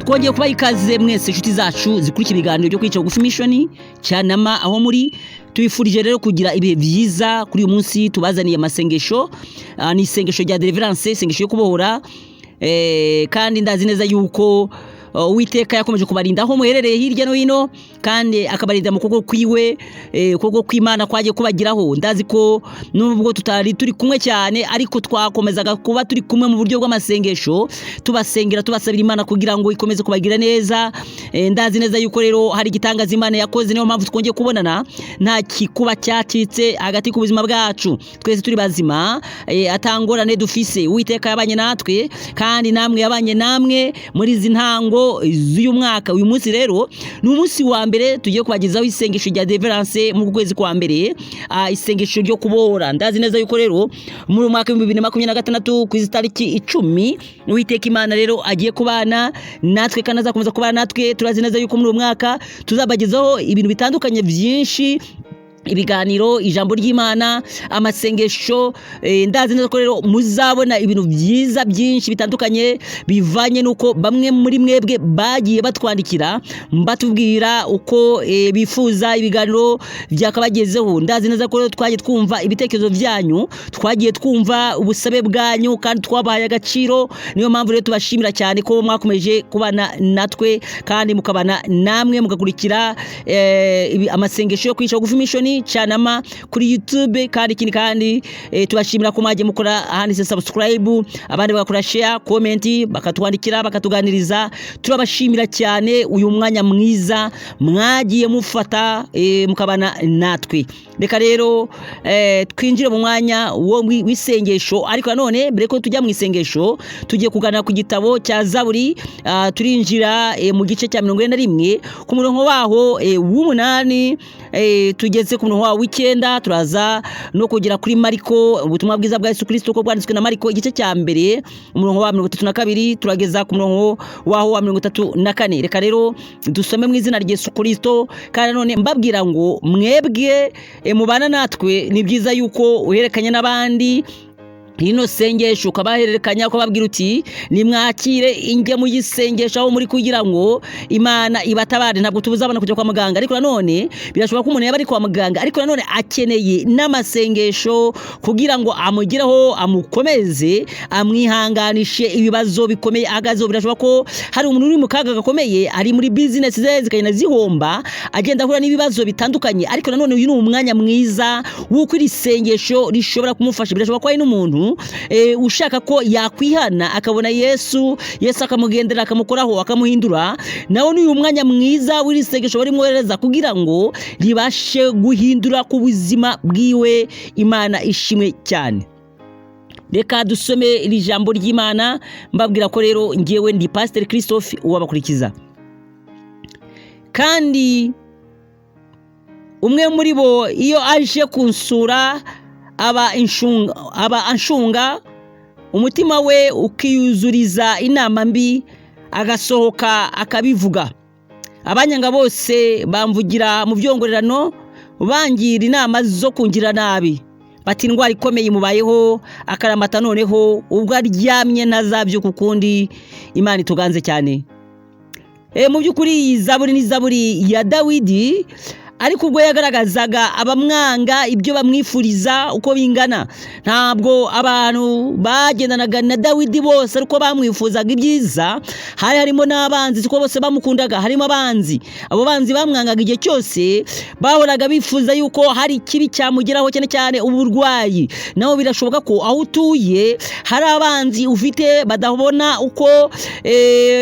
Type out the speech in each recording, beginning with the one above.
Twongeye kubaha ikaze mwese inshuti zacu zikurikira ibiganiro byo kwica bugufi mission cyanama aho muri. Tubifurije rero kugira ibihe byiza. Kuri uyu munsi tubazaniye amasengesho, ni isengesho rya deliverance, isengesho yo kubohora, kandi ndazi neza yuko Uwiteka yakomeje kubarinda aho muherereye hirya no hino, kandi akabarinda mu kuboko kwiwe, ukuboko kw'Imana kwagiye kubagiraho. Ndazi ko nubwo tutari turi kumwe cyane, ariko twakomezaga kuba turi kumwe mu buryo bw'amasengesho, tubasengera, tubasabira Imana kugira ngo ikomeze kubagira neza. Ndazi neza yuko rero hari igitangaza Imana yakoze, niyo mpamvu twongeye kubonana nta kikuba cyacitse hagati ku buzima bwacu, twese turi bazima, atangorane dufise. Uwiteka yabanye natwe kandi namwe yabanye namwe muri izi ntango z'uyu mwaka. Uyu munsi rero ni umunsi wa mbere tugiye kubagezaho isengesho rya deliverance mu kwezi kwa mbere, isengesho ryo kubohora. Ndazi neza yuko rero muri uyu mwaka 2026 ku izi tariki 10 Uwiteka Imana rero agiye kubana natwe kandi azakomeza kubana natwe. Turazi neza yuko muri uyu mwaka tuzabagezaho ibintu bitandukanye byinshi, ibiganiro, ijambo ry'Imana, amasengesho. Ndazi neza ko rero muzabona ibintu byiza byinshi bitandukanye bivanye n'uko bamwe muri mwebwe bagiye batwandikira batubwira uko bifuza ibiganiro byakabagezeho. Ndazi neza ko rero twagiye twumva ibitekerezo byanyu, twagiye twumva ubusabe bwanyu kandi twabahaye agaciro. Niyo mpamvu rero tubashimira cyane ko mwakomeje kubana natwe kandi mukabana namwe mugakurikira amasengesho yo kwica bugufi mission cyanama kuri YouTube. Kandi ikindi kandi, tubashimira ko mwagiye mukora ahanditse subscribe, abandi bagakora share, comment, bakatwandikira, bakatuganiriza. Turabashimira cyane uyu mwanya mwiza mwagiye mufata, mukabana natwe. Reka rero twinjire mu mwanya wo w'isengesho, ariko nanone mbere ko tujya mu isengesho tugiye kuganira ku gitabo cya Zaburi. Turinjira mu gice cya 41 ku murongo waho w'8, tugeze ku murongo waho w'9. Turaza no kugera kuri Mariko, ubutumwa bwiza bwa Yesu Kristo uko bwanditswe na Mariko, igice cya 1 umurongo wa 32, turageza ku murongo waho wa 34. Reka rero dusome mu izina rya Yesu Kristo. Kandi nanone mbabwira ngo mwebwe mubana natwe, ni byiza yuko uhererekanya n'abandi rino sengesho, ukabahererekanya, ukababwira uti nimwakire inge mu gisengesho aho muri kugira ngo Imana ibatabare. Ntabwo tubuza abana kujya kwa muganga, ariko nanone birashoboka ko umuntu yaba ari kwa muganga, ariko nanone akeneye n'amasengesho kugira ngo amugireho, amukomeze, amwihanganishe ibibazo bikomeye ahagazeho. Birashoboka ko hari umuntu uri mu kaga gakomeye, ari muri business ze zikagenda zihomba, agenda ahura n'ibibazo bitandukanye, ariko nanone uyu ni umwanya mwiza w'uko iri sengesho rishobora kumufasha. Birashoboka ko hari n'umuntu ushaka ko yakwihana akabona Yesu, Yesu akamugendera, akamukoraho, akamuhindura. Nawe ni uyu mwanya mwiza w'iri sengesho barimwohereza kugira ngo ribashe guhindura ku buzima bwiwe. Imana ishimwe cyane. Reka dusome iri jambo ry'Imana, mbabwira ko rero ngewe ndi Pasiteri Christophe uwabakurikiza. Kandi umwe muri bo iyo aje kunsura aba anshunga, umutima we ukiyuzuriza inama mbi, agasohoka akabivuga. Abanyanga bose bamvugira mu byongorerano, bangira inama zo kungira nabi, bati indwara ikomeye imubayeho akaramata, noneho ubwo aryamye ntazabyuka ukundi. Imana ituganze cyane. Mu by'ukuri iyi zaburi ni zaburi ya Dawidi, ariko ubwo yagaragazaga abamwanga ibyo bamwifuriza uko bingana. Ntabwo abantu bagendanaga na Dawidi bose ariko bamwifuzaga ibyiza, hari harimo n'abanzi, siko bose bamukundaga, harimo abanzi. Abo banzi bamwangaga igihe cyose, bahoraga bifuza yuko hari ikibi cyamugeraho, cyane cyane uburwayi. Nawe birashoboka ko aho utuye hari abanzi ufite badabona uko,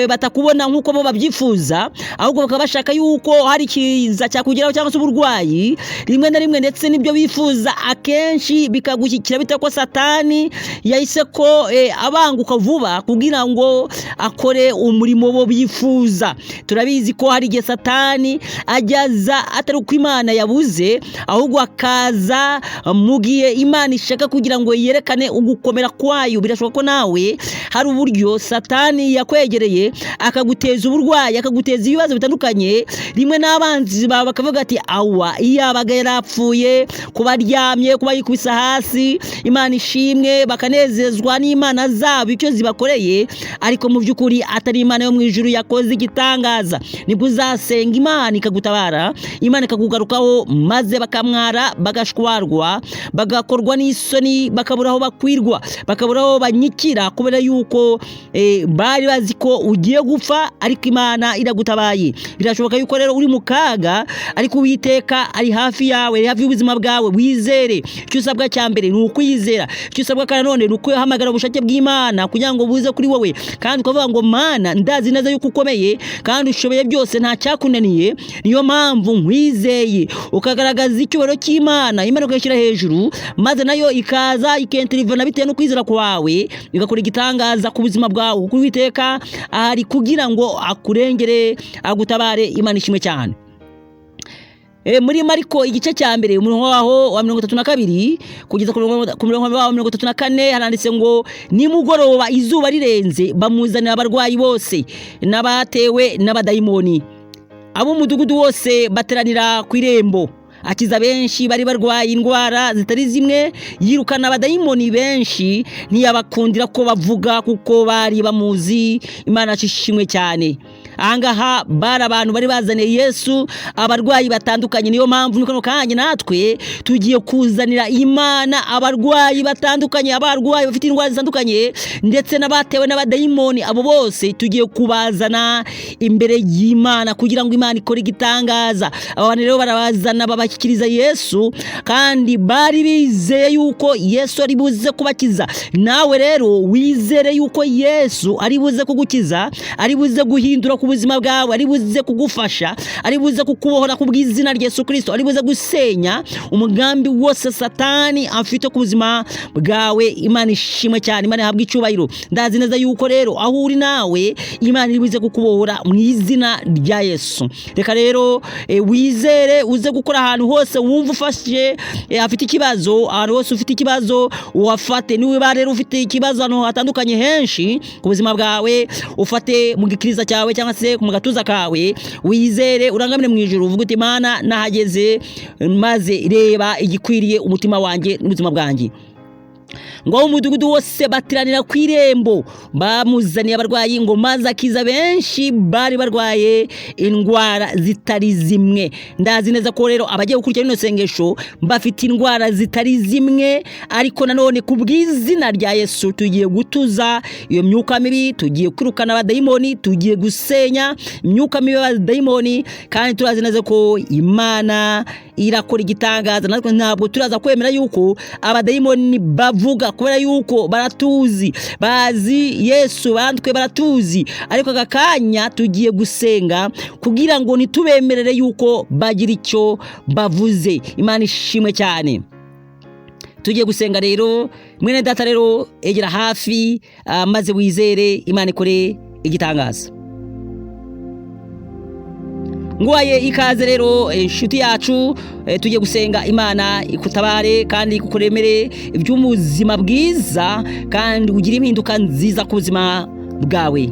batakubona nk'uko bo babyifuza, ahubwo bakaba bashaka yuko hari ikiza cyakugeraho cyangwa se uburwayi rimwe na rimwe, ndetse n'ibyo bifuza akenshi bikagushyikira bitewe ko Satani yahise ko abanguka vuba kugira ngo akore umurimo bo bifuza. Turabizi ko hari igihe Satani ajyaza atari uko Imana yabuze, ahubwo akaza mu gihe Imana ishaka kugira ngo yerekane ugukomera kwayo. Birashoboka ko nawe hari uburyo Satani yakwegereye akaguteza uburwayi, akaguteza ibibazo bitandukanye, rimwe n'abanzi bawe bakavuga ati bati awa iyabaga yarapfuye, kuba aryamye, kuba yikubise hasi, Imana ishimwe, bakanezezwa n'Imana zabo icyo zibakoreye, ariko mu by'ukuri atari Imana yo mu ijuru yakoze igitangaza. Nibwo uzasenga Imana ikagutabara, Imana ikakugarukaho, maze bakamwara, bagashwarwa, bagakorwa n'isoni, bakabura aho bakwirwa, bakabura aho banyikira, kubera yuko bari bazi ko ugiye gupfa, ariko Imana iragutabaye. Birashoboka yuko rero uri mu kaga, ariko Uwiteka ari hafi yawe, ari hafi y'ubuzima bwawe. Wizere. Icyo usabwa cya mbere ni ukwizera. Icyo usabwa kandi nanone ni ukuhamagara ubushake bw'Imana kugira ngo buze kuri wowe, kandi ukavuga ngo Mana, ndazi neza yuko ukomeye kandi ushoboye byose, nta cyakunaniye, niyo mpamvu nkwizeye. Ukagaragaza icyubahiro cy'Imana, Imana ukayishyira hejuru, maze nayo ikaza ikenterivana bitewe no kwizera kwawe, igakora igitangaza ku buzima bwawe, kuko Uwiteka ahari kugira ngo akurengere, agutabare. Imana ishimwe cyane. Muri Mariko igice cya mbere, umurongo waho wa 32 kugeza ku murongo waho 34, haranditse ngo nimugoroba izuba rirenze bamuzanira abarwayi bose n'abatewe n'abadayimoni, ab'umudugudu wose bateranira ku irembo. Akiza benshi bari barwaye indwara zitari zimwe, yirukana abadayimoni benshi, ntiyabakundira ko bavuga kuko bari bamuzi. Imana ishimwe cyane. Ahangaha bari abantu bari bazaniye Yesu abarwayi batandukanye. Niyo mpamvu muri kano kanya natwe tugiye kuzanira Imana abarwayi batandukanye, abarwayi bafite indwara zitandukanye ndetse n'abatewe n'abadayimoni. Abo bose tugiye kubazana imbere y'Imana kugira ngo Imana ikore igitangaza. Aba bantu rero barabazana, babashyikiriza Yesu, kandi bari bizeye yuko Yesu ari buze kubakiza. Nawe rero wizere yuko Yesu ari buze kugukiza, ari buze guhindura ku buzima bwawe, ari buze kugufasha, ari buze kukubohora ku bw'izina rya Yesu Kristo, ari buze gusenya umugambi wose Satani afite ku buzima bwawe. Imana ishimwe cyane, Imana ihabwe icyubahiro. Ndazi neza yuko rero aho uri nawe Imana iri buze kukubohora mu izina rya Yesu. Reka rero wizere, uze gukora ahantu hose wumva ufashe afite ikibazo, ahantu hose ufite ikibazo wafate. Niba rero ufite ikibazo ahantu hatandukanye henshi ku buzima bwawe, ufate mu gikiriza cyawe cyangwa se mu gatuza kawe, wizere, urangamire mu ijuru, uvuge uti Imana nahageze, maze reba igikwiriye umutima wanjye n'ubuzima bwanjye. Ngo umudugudu wose bateranira ku irembo, bamuzaniye abarwayi, ngo maze akiza benshi bari barwaye indwara zitari zimwe. Ndazi neza ko rero abagiye gukurikira rino sengesho bafite indwara zitari zimwe, ariko nanone ku bw'izina rya Yesu tugiye gutuza iyo myuka mibi, tugiye kwirukana abadayimoni, tugiye gusenya imyuka mibi y'abadayimoni, kandi turazi neza ko Imana irakora igitangaza. Natwe ntabwo turaza kwemera yuko abadayimoni bavuga, kubera yuko baratuzi, bazi Yesu, bandwe baratuzi, ariko aka kanya tugiye gusenga kugira ngo ntitubemerere yuko bagira icyo bavuze. Imana ishimwe cyane. Tugiye gusenga rero, mwene data rero egera hafi, maze wizere Imana ikore igitangaza. Nguhaye ikaze rero inshuti yacu, tugiye gusenga Imana ikutabare kandi ikukuremere iby'ubuzima bwiza, kandi ugire impinduka nziza ku buzima bwawe.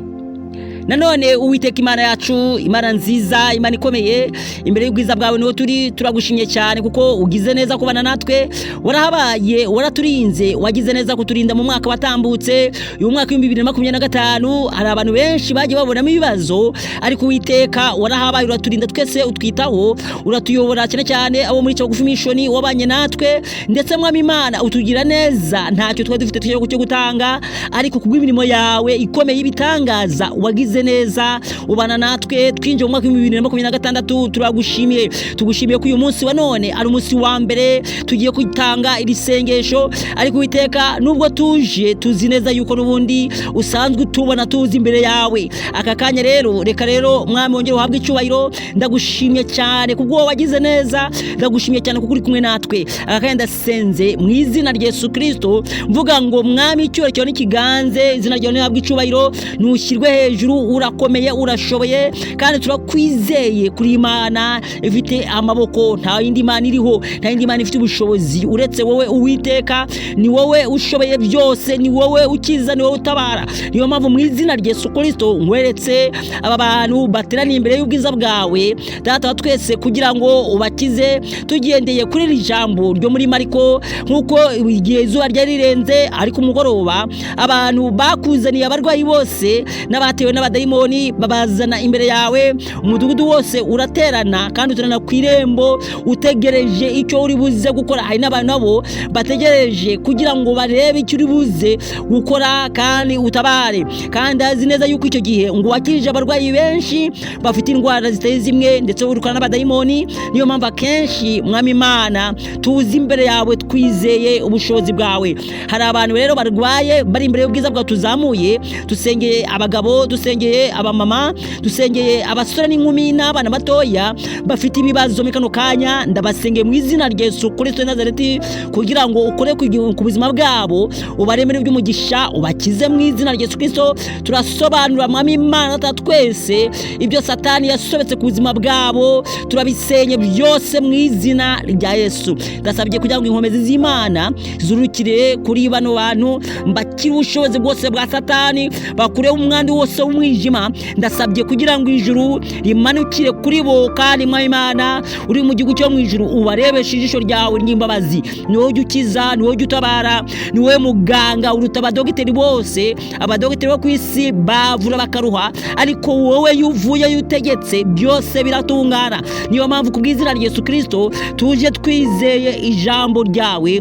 Nanone Uwiteka Imana yacu, Imana nziza, Imana ikomeye, imbere y'ubwiza bwawe niho turi, turagushimye cyane kuko ugize neza kubana natwe, warahabaye, waraturinze, wagize neza kuturinda mu mwaka watambutse. Uyu mwaka 2025 hari abantu benshi bagiye babonamo ibibazo, ariko Uwiteka warahabaye, uraturinda twese, utwitaho, uratuyobora, cyane cyane abo muri Cagufi Mission wabanye natwe, ndetse Mwami Imana utugira neza, ntacyo twari dufite cyo gutanga, ariko kubw'imirimo yawe ikomeye y'ibitangaza wagize neza ubana natwe. Twinjiye mu mwaka 2026, turagushimiye, tugushimiye ko uyu munsi wa none ari umunsi wa mbere tugiye gutanga iri sengesho, ariko Uwiteka nubwo tuje tuzi neza yuko n'ubundi usanzwe utubona tuzi imbere yawe. Aka kanya rero reka rero Mwami wongere uhabwe icyubahiro. Ndagushimye cyane kubwo wagize neza, ndagushimye cyane kuko uri kumwe natwe. Aka kanya ndasenze mu izina rya Yesu Kristo, mvuga ngo Mwami icyubahiro cyawe n'ikiganze, izina ryawe nihabwe icyubahiro, nushyirwe hejuru, Urakomeye, urashoboye, kandi turakwizeye kuri Imana ifite amaboko. Nta yindi Mana iriho, nta yindi Mana ifite ubushobozi uretse wowe Uwiteka. Ni wowe ushoboye byose, ni wowe ukiza, ni wowe utabara. Niyo mpamvu mu izina rya Yesu Kristo nkweretse aba bantu bateraniye imbere y'ubwiza bwawe, Data wa twese, kugira ngo ubakize tugendeye kuri iri jambo ryo muri Mariko. Nk'uko igihe izuba ryari rirenze ariko umugoroba, abantu bakuzaniye abarwayi bose n'abatewe n'abadayimoni, babazana imbere yawe. Umudugudu wose uraterana kandi uterana ku irembo utegereje icyo uri buze gukora. Hari n'abantu nabo bategereje kugira ngo barebe icyo uri buze gukora kandi utabare. Kandi azi neza yuko icyo gihe ngo wakirije abarwayi benshi bafite indwara zitari zimwe, ndetse wirukana n'abadayimoni. Niyo mpamvu akenshi, Mwami Imana, tuzi imbere yawe twizeye ubushobozi bwawe. Hari abantu rero barwaye bari imbere y'ubwiza bwawe tuzamuye. Dusengeye abagabo, dusengeye abamama, dusengeye abasore n'inkumi n'abana batoya bafite ibibazo muri kano kanya. Ndabasengeye mu izina rya Yesu Kristo w'i Nazareti kugira ngo ukore ku buzima bwabo, ubaremere iby'umugisha, ubakize mu izina rya Yesu Kristo. Turasobanura, Mwami Imana Data twese, ibyo Satani yasobetse ku buzima bwabo turabisenye byose mu izina rya Yesu. Ndasabye kugira ngo inkomezi z'Imana zurukire kuri bano bantu, mbakire ubushobozi bwose bwa Satani, bakureho umwandu wose w'umwijima. Ndasabye kugira ngo ijuru rimanukire kuri bo, kandi Mwami Imana uri mu gihugu cyo mu ijuru ubarebeshe ijisho ryawe ry'imbabazi. Ni wowe ujya ukiza, ni wowe ujya utabara, ni wowe muganga uruta abadogiteri bose. Abadogiteri bo ku isi bavura bakaruha, ariko wowe iyo uvuye, iyo utegetse, byose biratungana. Niyo mpamvu ku bw'izina rya Yesu Kristo tuje twizeye ijambo ryawe,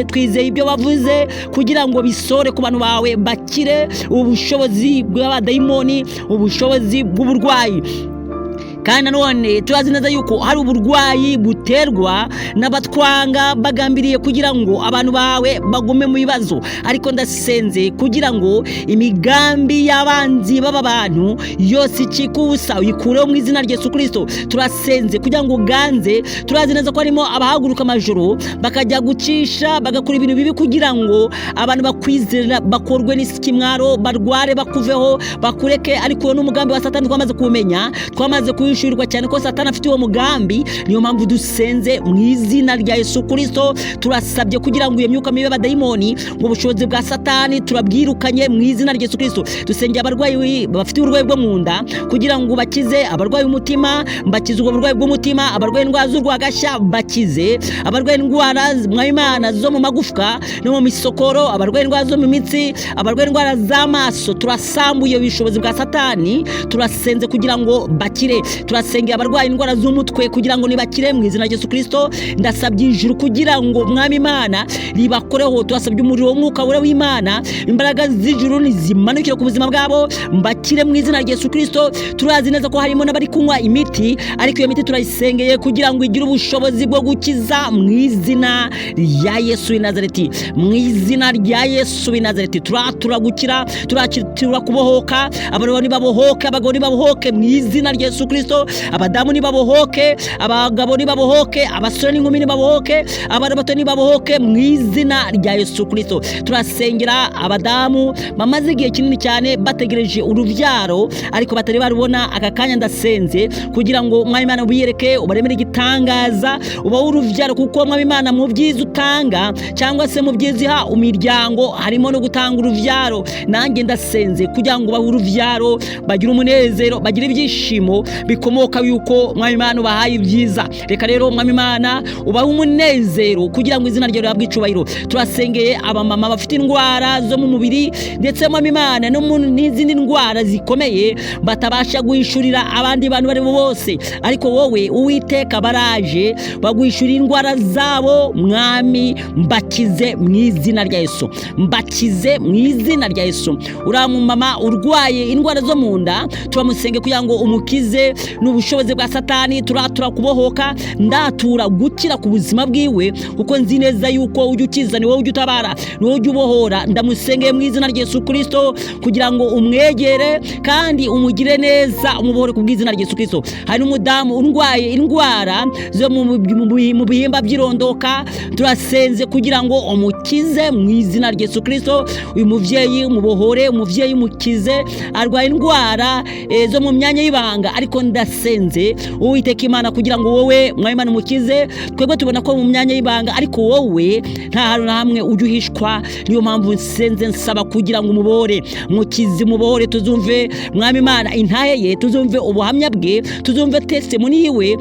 twizeye ibyo wavuze kugira ngo bisore ku bantu bawe, bakire ubushobozi bw'abadayimoni, ubushobozi bw'uburwayi. Kandi nanone turazi neza yuko hari uburwayi buterwa n'abatwanga bagambiriye kugira ngo abantu bawe bagume mu bibazo. Ariko ndasenze kugira ngo imigambi y'abanzi b'aba bantu yose icike ubusa, uyikureho mu izina rya Yesu Kristo. Turasenze kugira ngo uganze. Turazi neza ko harimo abahaguruka amajoro bakajya gucisha, bagakora ibintu bibi kugira ngo abantu bakwizera bakorwe n'ikimwaro, barware, bakuveho, bakureke. Ariko uwo ni umugambi wa Satani, twamaze kuwumenya, twamaze kuwishyurirwa cyane ko Satani afite uwo mugambi. Niyo mpamvu dusenze mu izina rya Yesu Kristo. Turasabye kugira ngo iyo myuka mibi y'abadayimoni, ngo ubushobozi bwa Satani turabwirukanye mu izina rya Yesu Kristo. Dusengeye abarwayi bafite uburwayi bwo mu nda kugira ngo bakize, abarwayi umutima bakize ubwo burwayi bw'umutima, abarwaye indwara z'urwagashya bakize, abarwaye indwara, Mwami Imana, zo mu magufwa no mu misokoro, abarwaye indwara zo mu mitsi, abarwaye indwara z'amaso. Turasambuye ubushobozi bwa Satani, turasenze kugira ngo bakire. Turasengeye abarwaye indwara z'umutwe kugira ngo nibakire mu izina rya Yesu Kristo. Ndasabye ijuru kugira ngo, Mwami Imana, ribakoreho. Turasabye umuriro w'umwuka wera w'Imana, imbaraga z'ijuru nizimanukire ku buzima bwabo, mbakire mu izina rya Yesu Kristo. Turazi neza ko harimo n'abari kunywa imiti, ariko iyo miti turayisengeye kugira ngo igire ubushobozi bwo gukiza mu izina rya Yesu w'i Nazareti. Mu izina rya Yesu w'i Nazareti turatura gukira, turatura kubohoka. Abagabo nibabohoke, abagabo nibabohoke mu izina rya Yesu Kristo. Abadamu nibabohoke, abagabo nibabohoke, abasore n'inkumi nibabohoke, abana bato nibabohoke mu izina rya Yesu Kristo. Turasengera abadamu bamaze igihe kinini cyane bategereje urubyaro ariko batari barubona. Aka kanya ndasenze kugira ngo, Mwami Imana, ubiyereke, ubaremere igitangaza, ubahe urubyaro, kuko, Mwami Imana, mu byiza utanga cyangwa se mu byiza iha imiryango harimo no gutanga urubyaro. Nanjye ndasenze kugira ngo ubahe urubyaro, bagire umunezero, bagire ibyishimo bikomoka yuko, Mwami Imana, ubahaye ibyiza. Reka rero, Mwami Imana, ubahe umunezero kugira ngo izina ryawe rihabwe icubahiro. Turasengeye abamama bafite indwara zo mu mubiri, ndetse, Mwami Imana, no mu n'izindi ndwara zikomeye batabasha guhishurira abandi bantu bari bo bose, ariko wowe Uwiteka baraje baguhishurira indwara zabo. Mwami, mbakize mu izina rya Yesu, mbakize mu izina rya Yesu. Uriya mumama urwaye indwara zo mu nda turamusenge kugira ngo umukize n'ubushobozi bwa Satani. Turatura kubohoka, ndatura gukira ku buzima bwiwe, kuko nzi neza yuko ujya ukiza, ni wowe ujya utabara, ni wowe ujya ubohora. Ndamusengeye mu izina rya Yesu Kristo kugira ngo umwegere. Umukize kandi umugire neza, umubohore ku bw'izina rya Yesu Kristo. Hari n'umudamu urwaye indwara zo mu bihimba by'irondoka, turasenze kugira ngo umukize mu izina rya Yesu Kristo. Uyu muvyeyi umubohore, umuvyeyi umukize, arwaye indwara zo mu myanya y'ibanga, ariko ndasenze Uwiteka Imana kugira ngo wowe Mwami Imana umukize. Twebwe tubona ko mu myanya y'ibanga, ariko wowe nta hantu na hamwe ujya uhishwa. Niyo mpamvu nsenze nsaba kugira ngo umubohore, mukize, umubohore, tuzumve Mwami Imana intahe ye, tuzumve ubuhamya bwe, tuzumve testimony yiwe,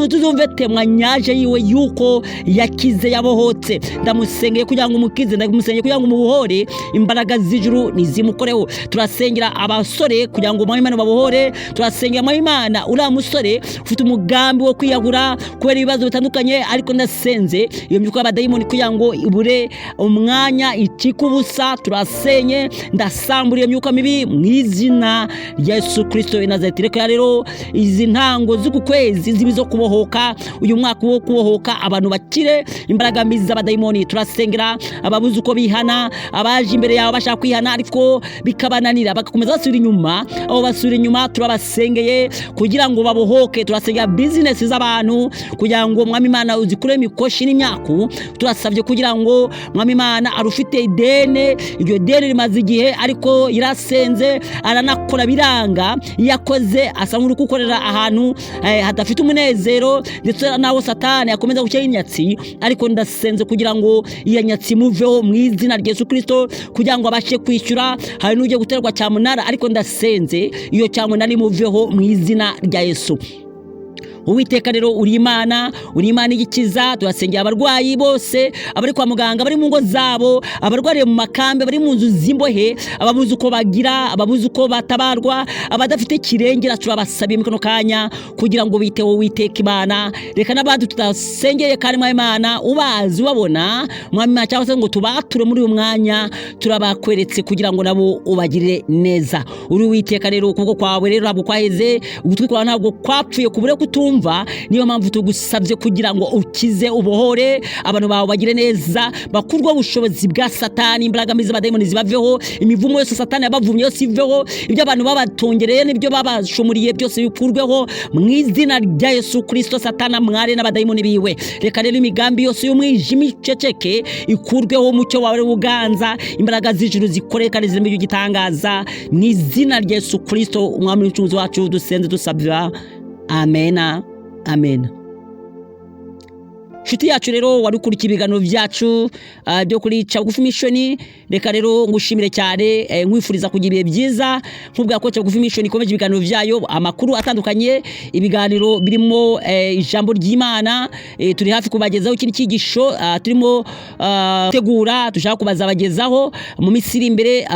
tuzumve temwanyaje yiwe yuko yakize, yabohotse. Ndamusengeye kugira ngo umukize, ndamusengeye kugira ngo umubohore, imbaraga z'ijuru nizimukoreho. Turasengera abasore kugira ngo Mwami Imana babohore. Turasengera Mwami Imana uriya musore ufite umugambi wo kwiyahura kubera ibibazo bitandukanye, ariko ndasenze iyo myuka y'abadayimoni kugira ngo ibure umwanya, icike ubusa. Turasenye, ndasambura iyo myuka mibi mu izina rya Yesu Kristo w'i Nazareti. Reka rero izi ntango z'uku kwezi zibe izo kubohoka, uyu mwaka wo kubohoka, abantu bakire imbaraga mbi z'abadayimoni. Turasengera ababuze uko bihana, abaje imbere yawe bashaka kwihana ariko bikabananira, bagakomeza basubira inyuma. Abo basubira inyuma turabasengeye kugira ngo babohoke. Turasengera bizinesi z'abantu kugira ngo Mwami Imana uzikure imikoshi n'imyaku. Turasabye kugira ngo Mwami Imana arufite idene, iryo deni rimaze igihe ariko yarasenze aranakora biranga, iyo akoze asa nk'uri gukorera ahantu hadafite umunezero, ndetse naho Satani akomeza gushyiraho inyatsi, ariko ndasenze kugira ngo iyo nyatsi imuveho mu izina rya Yesu Kristo, kugira ngo abashe kwishyura. Hari n'ugiye guterwa cyamunara, ariko ndasenze iyo cyamunara imuveho mu izina rya Yesu. Uwiteka rero uri Imana, uri Imana igikiza. Turasengera abarwayi bose, abari kwa muganga, abari mu ngo zabo, abarwariye mu makambi, abari mu nzu z'imbohe, ababuze uko bagira, ababuze uko batabarwa, abadafite kirengera, turabasabiye muri kano kanya kugira ngo biteho Uwiteka Imana. Reka n'abandi tudasengeye kandi Mwami Imana ubazi ubabona Mwami Imana, cyangwa se ngo tubature muri uyu mwanya, turabakweretse kugira ngo nabo ubagirire neza. Uri Uwiteka rero, ukuboko kwawe rero ntabwo kwaheze, ugutwi kwawe ntabwo kwapfuye kubure kutumva. Niyo mpamvu tugusabye kugira ngo ukize, ubohore abantu bawe, bagire neza, bakurweho ubushobozi bwa Satani, imbaraga mbi z'abadayimoni zibaveho, imivumo yose Satani yabavumye yose iveho, ibyo abantu babatongereye n'ibyo babashumuriye byose bikurweho mu izina rya Yesu Kristo. Satani mware n'abadayimoni biwe. Reka rero imigambi yose y'umwijima iceceke, ikurweho, umucyo wawe uganza, imbaraga z'ijuru zikore kandi zirimo igitangaza mu izina rya Yesu Kristo umwami n'umucunguzi wacu dusenze dusabira, amena, amena. Inshuti yacu rero wari ukurikiye ibiganiro byacu byo kuri Cagufi Mission, reka rero ngushimire cyane, nkwifuriza kugira ibihe byiza, nkubwira ko Cagufi Mission ikomeje ibiganiro byayo, amakuru atandukanye, ibiganiro birimo ijambo ry'Imana. Turi hafi kubagezaho ikindi cyigisho turimo tegura, dushaka kubazabagezaho mu minsi iri imbere.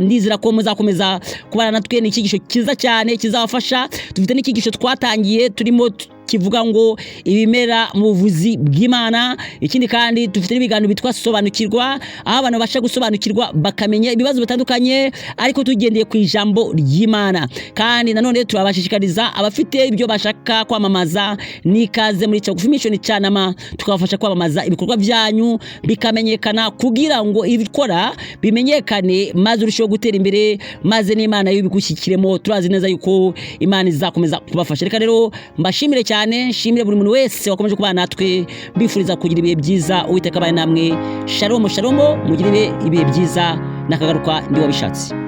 Ndizera ko muzakomeza kubana natwe. Ni icyigisho cyiza cyane kizabafasha. Dufite n'icyigisho twatangiye turimo kivuga ngo ibimera mu buvuzi bw'Imana. Ikindi kandi dufite n'ibiganiro bitwa sobanukirwa, aho abantu babasha gusobanukirwa bakamenya ibibazo bitandukanye ariko tugendeye ku ijambo ry'Imana. Kandi nanone turabashishikariza abafite ibyo bashaka kwamamaza n'ikaze muri Cagufi Mission Cyanama, tukabafasha kwamamaza ibikorwa byanyu bikamenyekana, kugira ngo ibikora bimenyekane, maze urusheho gutera imbere, maze n'Imana yo ibigushyikiremo. Turazi neza yuko Imana izakomeza kubafasha. Reka rero mbashimire cyane, nshimire buri muntu wese wakomeje kubana natwe, mbifuriza kugira ibihe byiza. Uwiteka abaye namwe. Shalom, shalom, mugire ibihe byiza, nakagaruka ndi wabishatse.